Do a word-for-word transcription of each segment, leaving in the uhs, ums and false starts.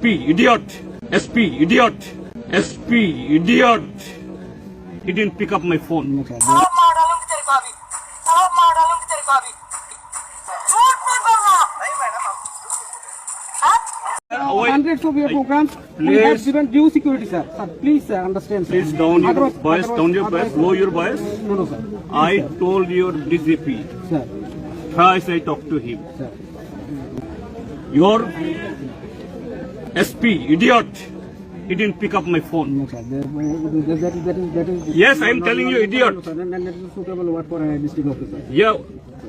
P idiot. S P idiot. S P idiot. He didn't pick up my phone. Hundreds of your programs, we have given due security, sir. Sir, please, sir, understand, sir. Please down your voice, down your voice, lower your voice. No, no, sir. I told your D G P. Sir. Thrice I talked to him. Sir. Your S P, idiot. He didn't pick up my phone. No, sir. That, that, that is, that is, that is Yes, I am telling you, idiot. Sir, that, that is suitable word for a district officer. Yeah.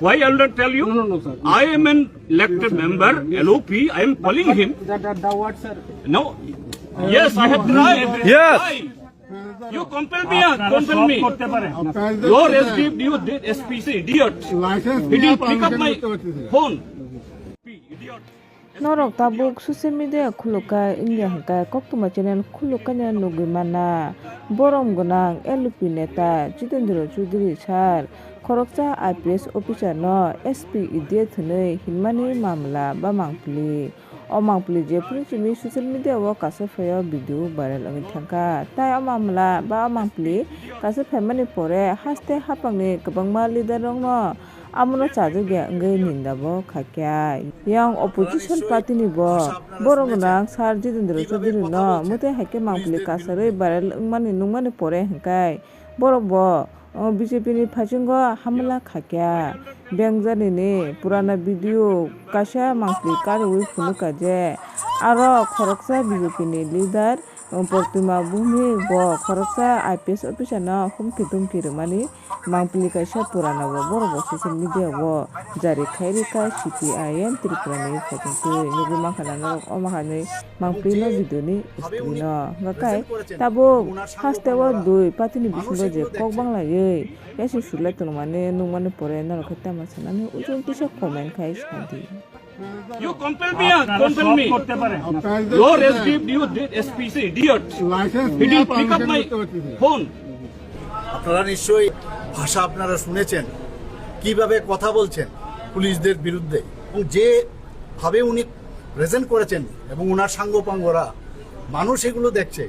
Why I will not tell you? No, no, no, sir. I am an elected member, L O P. I am calling him. That, that, the word, sir. No. Yes, I have tried. Yes. Why? You compel me, ah, compel me. Your S D P, you did S P C, idiot. He didn't pick up my phone. Idiot. Norok tabuk social media khulukha wngya hwnkhe koktwma channel khulukha nugwi mana. Borom gwnang L P neta Jitendra Chaudhary sir khoroksa I P S officer no S P idiot hwnwi hinmani mamla ba mangpili. O mangpili jephuru simi social media o kaisa phaio video viral wngwi thangkha. Tai o mamla ba o mangpili kaisa phaimani pore haste haphangni kwbangma leader rokno amono chajak ya wngwi ninda bo khaikha. Yang opposition party ni bo borok gwnang sir Jitendra Chaudhary no mwtai hai khe mangpili kasarwi viral wngmani nukmani pore hwnkhe borok bo, o, B J P ni phasingo hamla khaikha. Bengjani ni purana video kaisa mangpili karwi phunukha je aro khoroksa B J P ni leader Protima Bhumik bo khoroksa I P S officer no humki dumki rwmani mangpili kaisa purana bo borok bo social media o jari khai rikha C P I M Tripura ni phaitungtwi nugwi mankha na norok omo hanwi mangpili no video ni screen o hwnkhe tabuk haste o dui party ni bisingo je kok banglaiwi yasu sulai tongmani nukmani pore norok khe tamo sanani ujung kisa comment khai sadi. You compel me, ah, compel me. Your S D P, you did S P C, idiot. He didn't pick up my phone. আপনারা নিশ্চয়ই ভাষা আপনারা শুনেছেন, কিভাবে কথা বলছেন পুলিশদের বিরুদ্ধে, এবং যেভাবে উনি প্রেজেন্ট করেছেন এবং ওনার সাঙ্গপাঙ্গরা, মানুষ এগুলো দেখছে।